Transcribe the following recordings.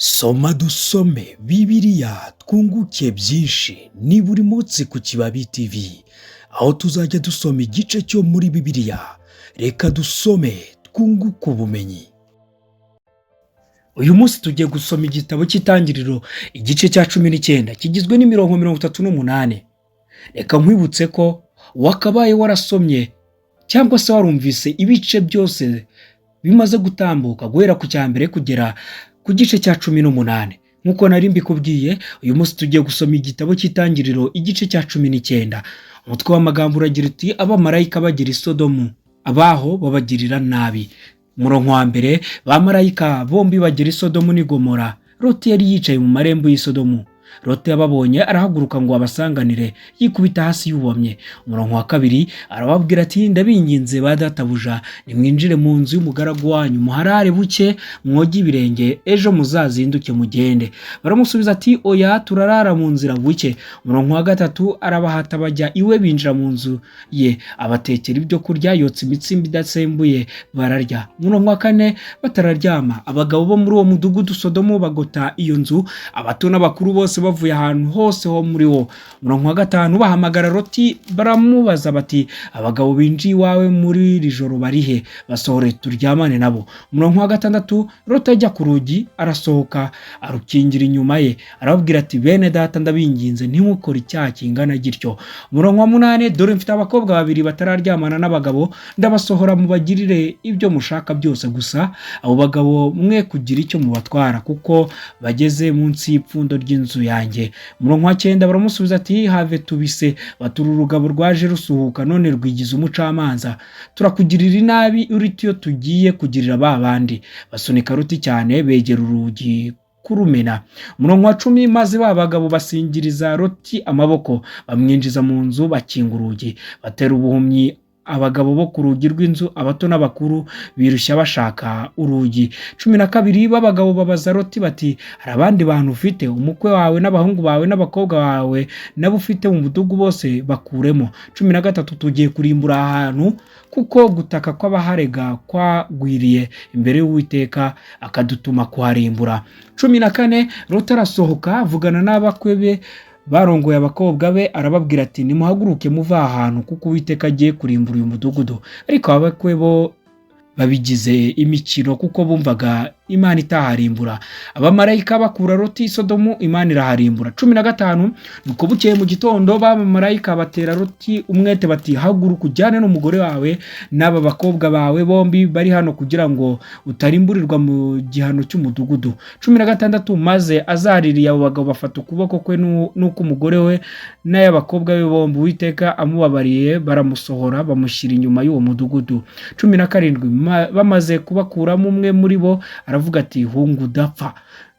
Soma dusome Bibiliya twunguke byinshi. Ni buri munsi ku Kibabi TV, aho tuzajya dusoma igice cyo muri Bibiliya. Reka dusome twunguke ubumenyi. Uyu munsi tugiye gusoma igitabo cy'Itangiriro, igice cya 19 kigizwe n'imirongo 38. Reka nkwibutse ko wakabaye warasomye cyangwa se warumvise ibice byose bimaze gutambuka, guhera ku cya mbere kugera ku gice cya 18. Nk'uko nari mbikubwiye, uyu munsi tugiye gusoma igitabo cy'Itangiriro, igice cya 19. Umutwe w'amagambo uragira uti: "Abamarayika bagira i Sodomu, abaho babagirira nabi." Umurongo wa mbere: Bamarayika bombi bagera i Sodomu n'i Gomora. Loti yari yicaye mu marembo y'i Sodomu. Loti yababonye arahaguruka ngo abasanganire, yikubita hasi yubamye. Umurongo wa kabiri: Arababwira ati: "Ndabinginze ba databuja, nimwinjire mu nzu y'umugaragu wanyu, muharare buke, mwoge ibirenge, ejo muzazinduke mugende." Baramusubiza ati: "Oya, turarara mu nzira buke." Umurongo wa gatatu: Arabahata bajya iwe, binjira mu nzu ye, abatekera ibyo kurya, yotsa imitsima idasembuye, bararya. Umurongo wa kane: Batararyama, abagabo bo muri uwo mudugudu Sodomu bagota iyo nzu, abato n'abakuru bose bavuye ahantu hose ho muri wo. Umurongo wa gatanu: Bahamagara Loti baramubaza bati: "Abagabo binjiye iwawe muri iri joro bari he? Basohore turyamane nabo." Umurongo wa gatandatu: Loti ajya ku rugi, arasohoka, arukingira inyuma ye, arababwira ati: "Bene data, ndabinginze, ntimukore icyaha kingana gityo." Umurongo wa munani: "Dore mfite abakobwa babiri batararyamana n'abagabo, ndabasohora mubagirire ibyo mushaka byose. Gusa abo bagabo mwe kugira icyo mubatwara, kuko bageze munsi y'ipfundo ry'inzu yanjye." Umurongo wa cyenda: Baramusubiza ati: "Have tubise batura urugabo rwaje rusuhuka, none rwigize umucamanza. Turakugirira inabi uruta iyo tugiye kugirira ba bandi." Basunika Loti cyane, begera urugi kurumena. Umurongo wa 10: Maze ba bagabo basingiriza Loti amaboko, bamwinjiza mu nzu, bakinga urugi. Batera ubuhumyi abagabo bo ku rugi rw'inzu, abato n'abakuru, birushya bashaka urugi. 12: B'abagabo babaza Loti bati: "Hari abandi bantu ufite? Umukwe wawe n'abahungu bawe n'abakobwa bawe nabo ufite mu mudugudu bose bakuremo. 13: Tugiye kurimbura ahantu, kuko gutaka kw'abaharega kwagwiriye imbere y'Uwiteka, akadutuma kuharimbura." 14: Loti arasohoka, avugana n'abakwe be barongoye abakobwa be, arababwira ati: "Nimuhaguruke muve aha hantu, kuko Uwiteka agiye kurimbura uyu mudugudu." Ariko abakwe bo babigize imikino, kuko bumvaga Imana itaharimbura. Abamarayika bakura Loti i Sodomu, Imana iraharimbura. 15: Nuko bukeye mu gitondo, bamarayika batera Loti umwete bati: "Haguruka ujyane n'umugore wawe n'aba bakobwa bawe bombi bari hano, kugira ngo utarimburirwa mu gihano cy'umudugudu." 16: Maze azaririye abo bagabo bafata ukuboko kwe n'uk'umugore we n'ay'abakobwa be bombi, Uwiteka amubabariye, baramusohora, bamushyira inyuma y'uwo mudugudu. 17: Bamaze kubakuramo, umwe muri bo aravuga ati: "Hunga udapfa,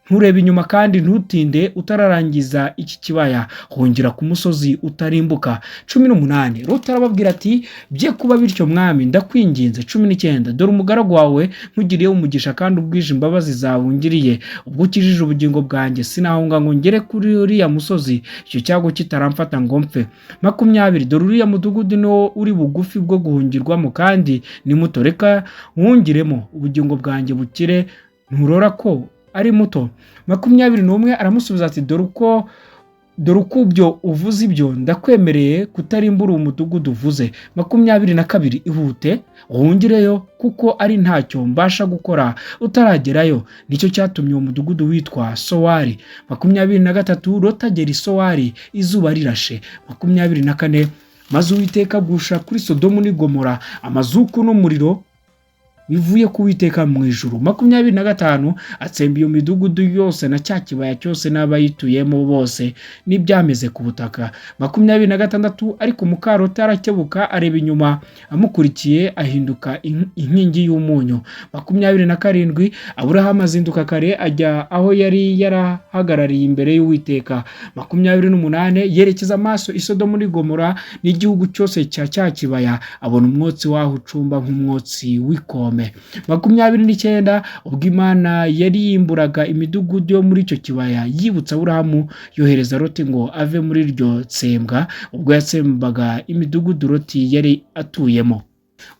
nturebe inyuma kandi ntutinde utararangiza iki kibaya, hungira ku musozi utarimbuka." 18: Loti arababwira ati: "Bye kuba bityo, mwami, ndakwinginze." 19: "Dore umugaragu wawe nkugiriye umugisha, kandi ubwije imbabazi zawe ungiriye, ubwo ukijije ubugingo bwanjye, sinahunga ngo ngere kuri uriya musozi icyo cyago kitaramfata ngo mpfe." 20: "Dore uriya mudugudu niwo uri bugufi bwo guhungirwamo kandi ni muto, reka nwungiremo, ubugingo bwanjye bukire. Nturora ko ari muto?" 21: Aramusubiza ati: Dore uko ibyo uvuze ibyo, ndakwemereye kutarimbura uwo mudugudu uvuze." 22: "Ihute uhungireyo, kuko ari ntacyo mbasha gukora utaragerayo." Nicyo cyatumye uwo mudugudu witwa Sowari. 23: Loti agera i Sowari izuba rirashe. 24: Maze Uwiteka agusha kuri Sodomu n'i Gomora amazuku n'umuriro bivuye ku Uwiteka mu ijuru. 25: Atsemba iyo midugudu yose na cya kibaya cyose n'abayituyemo bose n'ibyameze ku butaka. 26: Ariko muka Loti arakebuka, areba inyuma amukurikiye, ahinduka inkingi y'umunyu. 27: Aburahamu azinduka kare, ajya aho yari yarahagarariye imbere y'Uwiteka. 28: Yerekeza amaso i Sodomu n'i Gomora n'igihugu cyose cya cya kibaya, abona umwotsi waho ucumba nk'umwotsi w'ikome. 29: Ubwo Imana yari yimburaga imidugudu yo muri icyo kibaya, yibutsa Aburahamu, yohereza Loti ngo ave muri iryo tsembwa, ubwo yatsembaga imidugudu Loti yari atuyemo.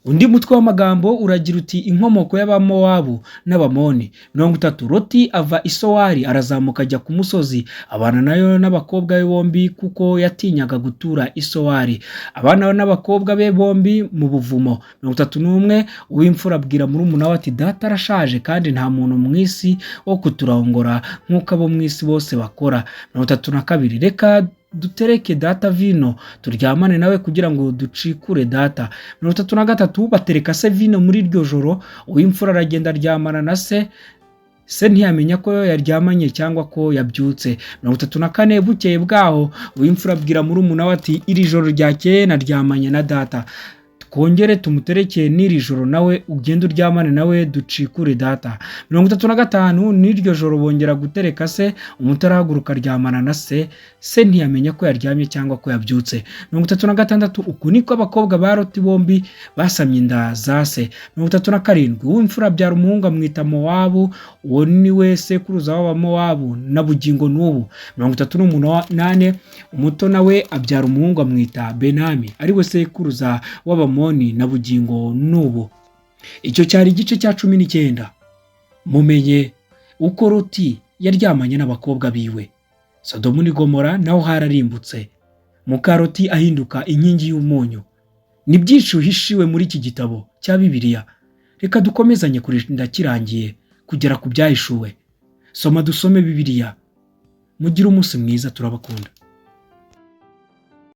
Undi mutwe w'amagambo uragira uti: "Inkomoko y'Abamowabu n'Abamoni." 30, Loti ava i Sowari, arazamuka ajya ku musozi, abana nayo n'abakobwa be bombi, kuko yatinyaga gutura i Sowari, abana n'abakobwa be bombi mu buvumo. 31, uw'imfura abwira murumuna we ati: "Data arashaje, kandi nta muntu mu isi wo kuturongora nk'uko abo mu isi bose bakora." 32, reka dutereke data vino, turyamane nawe kugira ngo ducikure data. 33, batereka se vino muri iryo joro. Uw'imfura aragenda aryamana na se, se ntiyamenya ko yaryamanye cyangwa ko yabyutse. 34, bukeye bwaho uw'imfura abwira murumuna we ati: "Iri joro ryakeye naryamanye na data, twongere tumuterekeye n'iri joro, nawe ugende uryamane nawe, ducikure data." 35, n'iryo joro bongera gutereka se, umuto arahaguruka aryamana na se, se ntiyamenya ko yaryamye cyangwa ko yabyutse. 36, uku niko abakobwa ba Loti bombi basamye inda za se. 37, uw'imfura abyara umuhungu, amwita Mowabu, uwo ni we sekuruza w'Abamowabu na bugingo n'ubu. 38, umuto nawe abyara umuhungu, amwita Benami, ari we sekuruza w'Abamoni na bugingo n'ubu. Icyo cyari igice cya 19. Mumenye uko Loti yaryamanye n'abakobwa biwe. Sodomu ni Gomora naho hararimbutse. Muka Loti ahinduka inkingi y'umunyu. Ni byinshi uhishiwe muri iki gitabo cya Bibiliya. Reka dukomezanye kurinda kirangiye kugera ku Byahishuwe. Soma, dusome Bibiliya. Mugire umunsi mwiza, turabakunda.